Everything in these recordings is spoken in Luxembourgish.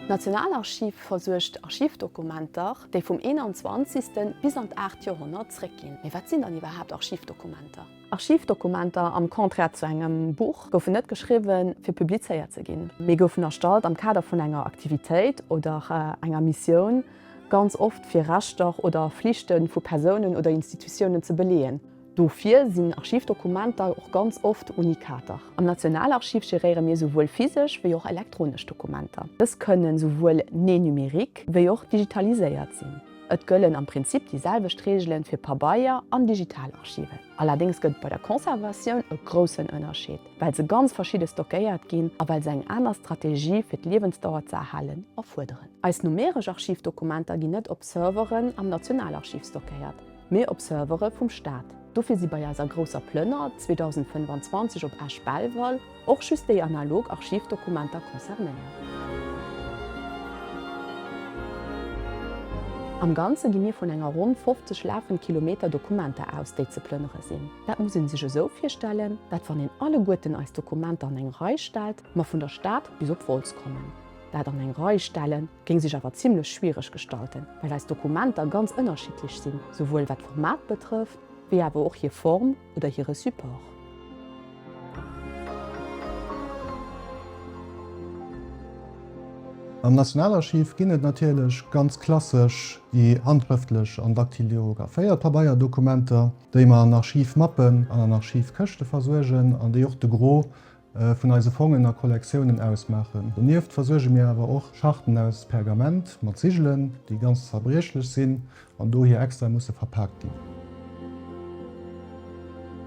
D'Nationalarchiv versuergt Archivdokumenter, déi vum 21. Bis an d' 8. Joerhonnert zréckginn. Mee wat sinn dann iwwerhaapt Archivdokumenter? Archivdokumenter, am Contraire zu engem Buch, goufen net geschriwwen, fir publizéiert ze ginn, mee goufen erstallt am Kader vun enger Aktivitéit oder enger Missioun, ganz oft fir Rechter oder Flichte vu Persounen oder Institutiounen ze beleeën. Dofir sinn Archivdokumenter och ganz oft Unikater. Am Nationalarchiv geréiere mir souwuel physesch wéi och elektronesch Dokumenter. Dës kënnen souwuel né numérique wéi och digitaliséiert sinn. Et gëllen am Prinzip déi selwecht Reegelen fir Pabeier an digital Archiven. Allerdéngs gëtt et bei der Conservatioun e groussen Ënnerscheed, well se ganz verschidde stockéiert ginn a well se eng aner Strategie fir d'Liewensdauer ze erhalen erfuerderen. Eis numeresch Archivdokumenter ginn net op Serveren am Nationalarchiv stockéiert, mee op Servere vum Staat. Dofir si bei eiser grousser Plënner 2025 op Esch-Belval och just déi analog Archivdokumenter concernéiert. Am Ganze gi mir vun enger ronn 50 lafend Kilometer Dokumenter aus, déi ze plënnere sinn. Dat muss een sech esou virstellen, dat wann een alleguerten eis Dokumenter an eng Rei stellt, mer vun der Stad bis op Wolz kommen. Dat an eng Rei stelle géing sech awer zimlech schwiereg gestalten, well eis Dokumenter ganz ënnerschiddlech sinn, souwuel wat d'Format betrëfft, wéi awer och hir Form oder hire Support. Am Nationalarchiv ginn et natierlech ganz klassesch déi handschrëftlech an daktylographéiert Pabeierdokumenter, déi mer an Archivmappen an an Archivkëschte versuergen an déi och de Gros vun eise Fongen a Kollektiounen ausmaachen. Donieft versuerge mir awer och Charten aus Pergament mat Sigelen, déi ganz zerbriechlech sinn an dohier extra musse verpaakt ginn.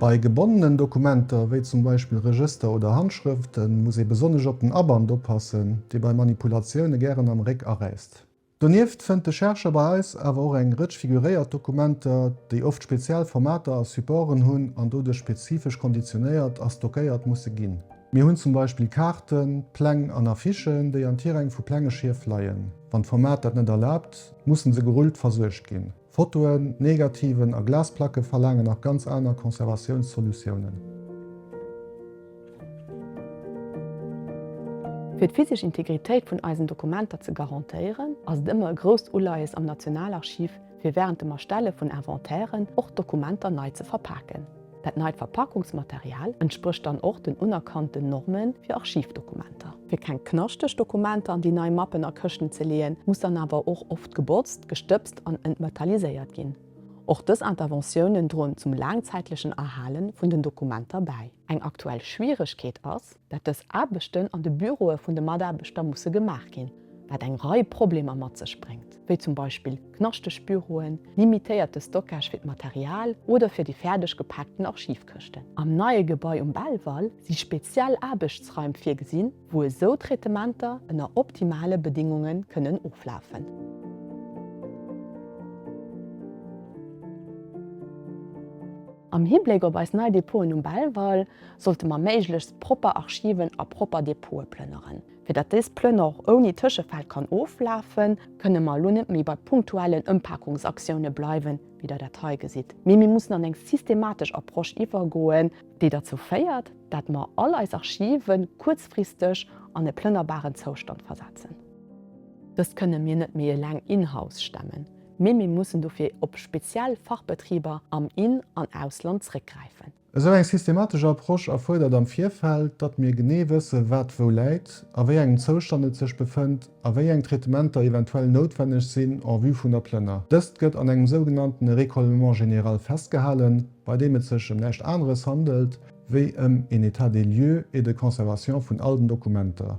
Bei gebonnenen Dokumenter, wéi zum Beispill Regëster oder Handschrëften, muss ee besonnesch op den Aband oppassen, dee bei Manipulatioune gären am Réck aräisst. Donieft fënnt de Chercheur bei eis awer och eng Rëtsch figuréiert Dokumenter, déi oft speziell Formater a Supporten hunn an doduerch spezifesch konditionéiert a stockéiert musse ginn. Mir hunn zum Beispill Kaarten, Pläng an Affichen, déi an Tiräng vu Plängeschief leien. Wann d'Format dat net erlaabt, mussen se gerullt versuergt ginn. Fotoen, Negativen a Glasplacke verlaangen nach ganz aner Conservatiounssolutiounen. Fir d'physesch Integritéit vun eisen Dokumenter ze garantéieren, ass et ëmmer e grousst Uleies am Nationalarchiv, fir wärend dem Erstelle vun Inventairen och d'Dokumenter nei ze verpaken. Dat neit Verpakungsmaterial entsprécht dann och den unerkannten Norme fir Archivdokumenter. Fir keng knaschteg Dokumenter an déi nei Mappen a Këschten ze leeën, muss dann awer och oft gebotzt, gestëbst an entmetalliséiert ginn. Och dës Interventiounen droen zum laangzäitlechen Erhale vun den Dokumenter bäi. Eng aktuell Schwieregkeet ass, dat dës Aarbechten an de Büroe vun de Mataarbechter musse gemaach ginn, wat eng Rei Problemer mat sech bréngt, wéi zum Beispill knaschteg Büroen, limitéierte Stockage fir d'Material oder fir déi fäerdeg gepaakten Archivkëschten. Am neie Gebai um Belval si speziell Aarbechtsraim virgesinn, wou esou Traitementer ënner optimale Bedéngunge kënnen oflafen. Am Hibléck op eis nei Depoten um Belval sollte mer méiglechst propper Archiven a propper Depote plënneren. Fir datt dës Plënner och ouni Tëschefäll kann oflafen, kënne mer elo net méi bei punktuellen Ëmpakungsaktioune bleiwen, wéi der dat hei gesitt, mee mir mussen an eng systematesch Approche iwwergoen, déi derzou féiert, dat mer all eis Archive kuerzfristeg an e plënnerbaren Zoustand versetzen. Dëst kënne mir net méi eleng in-house stemmen, mee mir mussen dofir op speziell Fachbetriber am In an Ausland zréckgräifen. Esou eng systematesch Approche erfuerdert am Virfeld, datt mir genee wësse wat wou läit, a wéi engem Zoustand et sech befënnt a wéi eng Traitementer eventuell noutwenneg sinn en vue vun der Plënner. Dëst gëtt an engem sougenanntene Récolement général festgehalen, bei deem et sech ëm näischt aneres handelt, wéi ëm een État des lieux et de conservation vun all den Dokumenter.